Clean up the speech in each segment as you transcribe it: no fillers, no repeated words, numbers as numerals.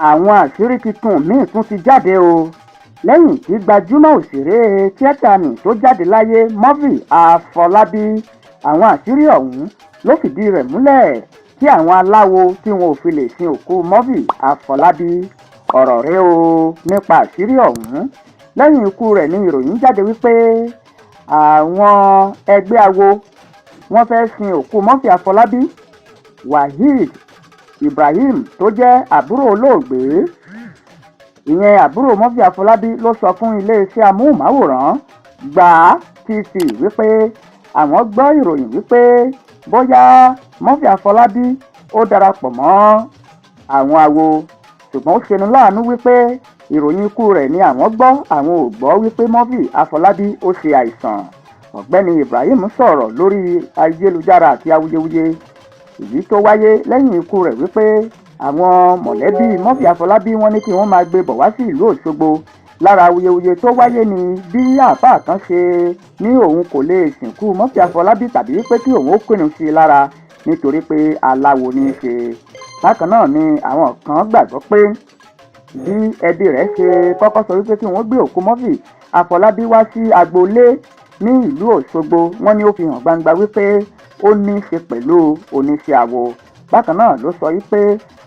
Àwọn àṣírí tuntun míín tún ti jáde o lẹ́yìn tí gbajúmọ̀ òṣèré tíátà ní tó jáde láyé, Murphy Àfọlábí. Àwọn àṣírí ọ̀hún ló fìdí rẹ̀ múlẹ̀ tí àwọn aláwo tí wọn ò fi lè sin òkú Murphy Àfọlábí. Ọ̀rọ̀ rèé o nípa àṣírí ọ̀hún. Lẹ́yìn ikú rẹ̀ ní ìròyìn jáde wípé àwọn ẹgbẹ́ awo wọ́n fẹ́ẹ́ sin òkú Murphy Àfọlábí. Waheed Ibrahim, tó jẹ́ àbúrò olóògbé, ìyẹn àbúrò Murphy Àfọlábí, ló sọ fún iléeṣẹ́ amóhùnmáwòrán Gbà TV wípé àwọn gbọ́ ìròyìn wípé bóyá Murphy Àfọlábí ó darapọ̀ mọ́ àwọn awo, ṣùgbọ́n ó ṣeni láàánú wípé ìròyìn ikú rẹ̀ ni àwọn gbọ́, àwọn ò gbọ́ wípé Murphy Àfọlábí ó ṣe àìsàn. Ọ̀gbẹ́ni Ibrahim sọ̀rọ̀ lórí ayélujára àti awuyewuye èyí tó wáyé lẹ́yìn ikú rẹ̀ wípé àwọn mọ̀lẹ́bí Murphy Àfọlábí, wọ́n ní kí wọ́n máa gbé bọ̀ wá sí ìlú Òṣogbo. Lára awuyewuye tó wáyé ni bí àáfàá kan ṣe ní òun kò lè sìnkú Murphy Àfọlábí tàbí pé kí òun ó kírun sí i lára nítorí pé aláwo ní í ṣe. Bákan náà ni àwọn kan gbàgbọ́ pé bí ẹbí rẹ̀ ṣe kọ́kọ́ sọ wípé kí wọ́n gbé òkú Murphy Àfọlábí wá sí agboolé ní ìlú Òṣogbo, wọ́n ní ó fi hàn gbangba wípé ó ní í ṣe pẹ̀lú oníṣẹ́ awo. Bákan náà ló sọ wípé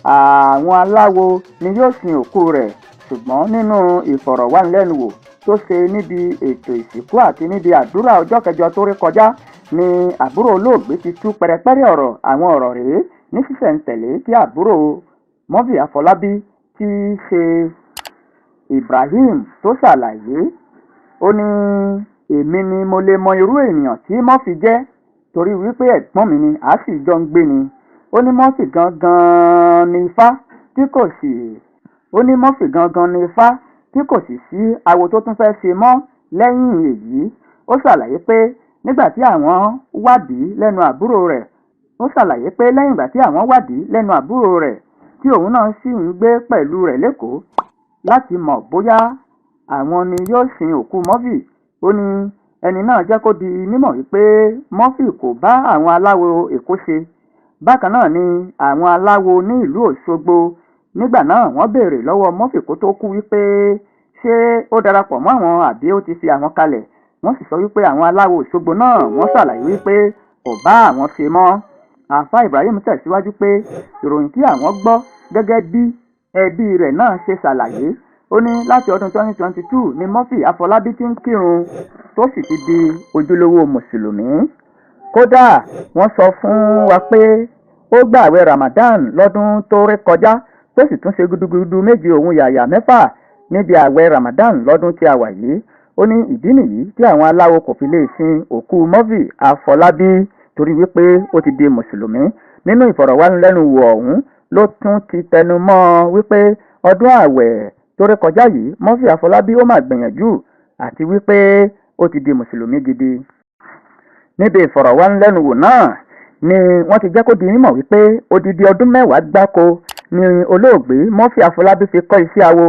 àwọn aláwo ni yóò sin òkú rẹ̀, ṣùgbọ́n nínú ìfọ̀rọ̀wánilẹ́nuwò tó ṣe níbi ètò ìsìnkú àti níbi àdúrà ọjọ́ kẹjọ tó rí kọjá ni àbúrò olóògbé ti tú pẹrẹpẹrẹ ọ̀rọ̀. Àwọn ọ̀rọ̀ rèé ní sísẹ̀ǹtẹ̀lé tí àbúrò Murphy Àfọlábí, tí í ṣe Ibrahim, tó ṣàlàyé. Ó ní, "Èmi ni mo lè mọ irú ènìyàn tí Murphy jẹ́ torí wípé ẹ̀gbọ́n mi ni, a sì jọ ń gbé ni." Ó ní Murphy gangan ní ifá tí kò sì ó ní Murphy gangan ní ifá tí kò sì sí awo tó tún fẹ́ẹ́ ṣe mọ́ lẹ́yìn èyí. Ó ṣàlàyé pé nígbà tí àwọn wádìí lẹ́nu àbúrò rẹ̀, ó ṣàlàyé pé lẹ́yìn ìgbà tí àwọn wádìí lẹ́nu àbúrò rẹ̀, tí òun náà sì ń gbé pẹ̀lú rẹ̀ lẹ́kọ̀ọ́, láti mọ̀ bóyá àwọn ni yóò sin òkú Murphy, ó ní ẹni náà jẹ́ kó di mímọ̀ wípé Murphy kò bá àwọn aláwo Èkó ṣe. Bákan náà ni àwọn aláwo ní ìlú Òṣogbo nígbà náà, wọ́n béèrè lọ́wọ́ Murphy kó tóó kú wípé ṣé ó darapọ̀ mọ́ àwọn àbí ó ti fi àwọn kalẹ̀. Wọ́n sì sọ wípé àwọn aláwo Òṣogbo náà, wọ́n ṣàlàyé wípé kò bá àwọn ṣe mọ́. Àáfàá Ibrahim tẹ̀síwájú pé ìròyìn tí àwọn gbọ́ gẹ́gẹ́ bí ẹbí rẹ̀ náà ṣe ṣàlàyé, ó ní láti ọdún 2022 ni Murphy Àfọlábí ti ń kírun tó sì ti di ojúlówó mùsùlùmí. Kódà, wọ́n sọ fún wa pé ó gbààwẹ̀ Ramadan lọ́dún tó ré kọjá, tó sì tún ṣe gudugudu méje òun yàyà mẹ́fà níbi ààwẹ̀ Ramadan lọ́dún tí a wà yìí. Ó ní ìdí nìyí tí àwọn aláwo kò fi lè sin òkú Murphy Àfọlábí torí wípé ó ti di mùsùlùmí. Nínú ìfọ̀rọ̀wánilẹ́nuwò ọ̀hún ló tún ti tẹnu mọ́ ọn wípé ọdún ààwẹ̀ tó ré kọjá yìí, Murphy Àfọlábí ó mà gbìyànjú àti wípé ó ti di mùsùlùmí gidi. Níbi ìfọ̀rọ̀wánilẹ́nuwò náà ni wọ́n ti jẹ́ kó di mímọ̀ wípé odidi ọdún 10 gbáko ni olóògbé Murphy Àfọlábí fi kọ́ iṣẹ́ awo.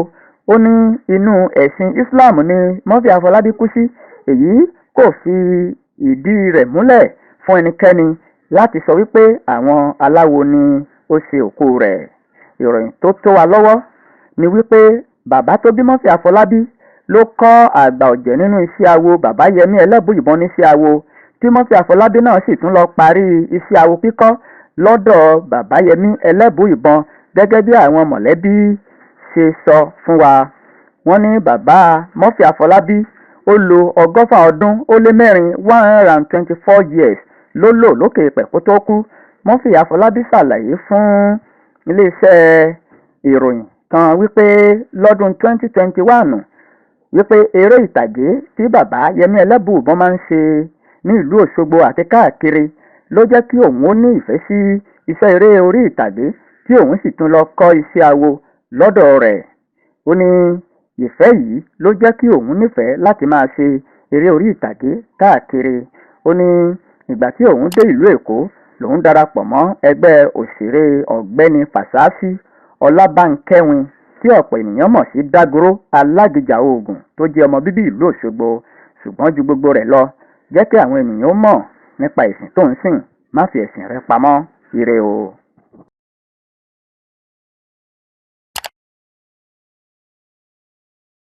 Ó ní inú ẹ̀sìn Islam ni Murphy Àfọlábí kú sí. Èyí kò fi ìdí rẹ̀ múlẹ̀ fún ẹnikẹ́ni láti sọ wípé àwọn aláwo ni ó ṣe òkú rẹ̀. Ìròyìn tó tó wa lọ́wọ́ ni wípé bàbá tó bí Murphy Àfọlábí ló kọ́ àgbà ọ̀jẹ̀ nínú iṣẹ́ awo, Bàbá Yẹmi Ẹlẹ́bùíbọn, níṣẹ́ awo, tí Murphy Àfọlábí náà sì tún lọ́ọ́ parí iṣẹ́ awo kíkọ́ lọ́dọ̀ Bàbá Yẹmi Ẹlẹ́bùíbọn. Gẹ́gẹ́ bí àwọn mọ̀lẹ́bí ṣe sọ fún wa, wọ́n ní bàbá Murphy Àfọlábí ó lo 164, 124 years ló lò lókè èèpẹ̀ kó tóó kú. Murphy Àfọlábí ṣàlàyé fún iléeṣẹ́ ìròyìn kan wípé lọ́dún 2021 wípé eré ìtàgé tí Bàbá Yẹmi Ẹlẹ́bùíbọn máa ń ṣe ní ìlú Òṣogbo àti káàkiri ló jẹ́ kí òun ó ní ìfẹ́ sí iṣẹ́ eré orí ìtàgé, tí òun sì tún lọ́ọ́ kọ́ iṣẹ́ awo lọ́dọ̀ rẹ̀. Ó ní ìfẹ́ yìí ló jẹ́ kí òun nífẹ̀ẹ́ láti máa ṣe eré orí ìtàgé káàkiri. Ó ní ìgbà tí òun dé ìlú Èkó lòun darapọ̀ mọ́ ẹgbẹ́ òṣèré Ọ̀gbẹ́ni Fàṣásí Ọlábànkẹ́wìn, tí ọ̀pọ̀ ènìyàn mọ̀ sí Dágúró Alágìjà Oògùn, tó jẹ́ ọmọ bíbí ìlú Òṣogbo. Ṣùgbọ́n ju gbogbo rẹ̀ lọ, jẹ́ kí àwọn ènìyàn mọ̀ nípa ẹ̀sìn tó ń sìn. Má fi ẹ̀sìn rẹ pamọ́. Ire o.